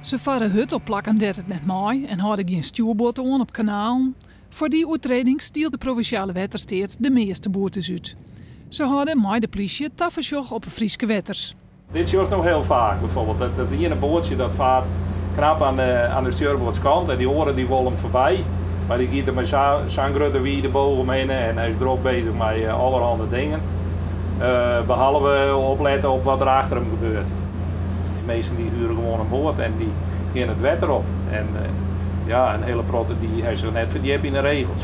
Se farre hurd op plakken dêr't it net mei en hâlde gjin stjoerboard oan op kanalen. Foar dy oertredings dielt de Provinsjale Wettersteat de measte boetes út. Se hâlde mei de plysje tafersjoch op 'e Fryske wetters. Dit sjochst no hiel faak, bijvoorbeeld dat iene boatsje dat faart knap oan de stjoerboardskant en dy oare dy wol him foarby, mar dy giet der mei sa'n grutte wide boog omhinne en hy is drok bezich mei allerhande dingen, behalve oplette op wat der achter him gebeurt. Dy minsken dy huere gewoan in boat en dy gean it wetter op en ja, in hiele protte dy ha sich net ferdjippe yn de regels.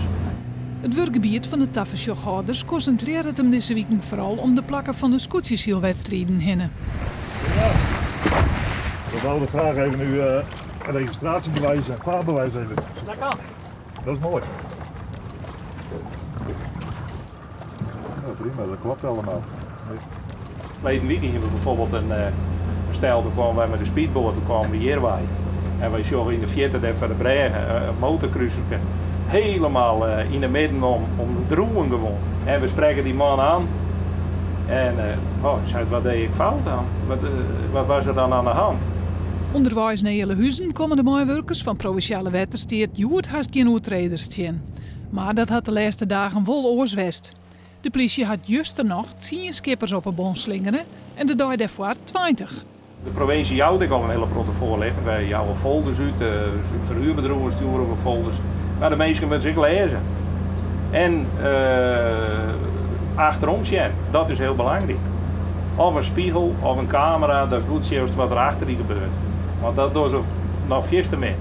It wurkgebiet fan de tafersjochhâlders konsintrearret him dizze wiken foaral om de plakken fan de skûtsjesylwedstriden hinne. We wouden graag even uw registratiebewijs en vaarbewijs even. Dat kan. Dat is mooi. Ja, prima, dat klopt allemaal. Ferleden wike hiene we bijvoorbeeld in stel, doe kwamen wy mei de speedboat, doe kwamen we hjirwei. En wy sjogge yn de fierte dêr foar de brêge in motorkruserke helemaal yn de midden om droeën gewoan. En we sprekke dy man aan en oh, hy seit, wat deed ik fout dan? Wat was er dan aan de hand? Underweis nei Jillehuzen komme de meiwurkers fan Provinsjale Wettersteat hjoed hast gjin oertreders tsjin. Mar dat hat de lêste dagen wol oars west. De plysje hat juster noch 10 skippers op 'e bon slingere en de dei dêrfoar 20. De provinsje jout ek al in hiele protte foarljochting. Wy jouwe folders út, ferhuerbedriuwen stjoere we folders. Mar de minsken moatte se ek lêze. En achterom sjen, dat is hiel belangryk. Of in spegel of in kamera, datst goed sjochst wat der achter dy gebeurt. Want dat dogge se noch fierste min.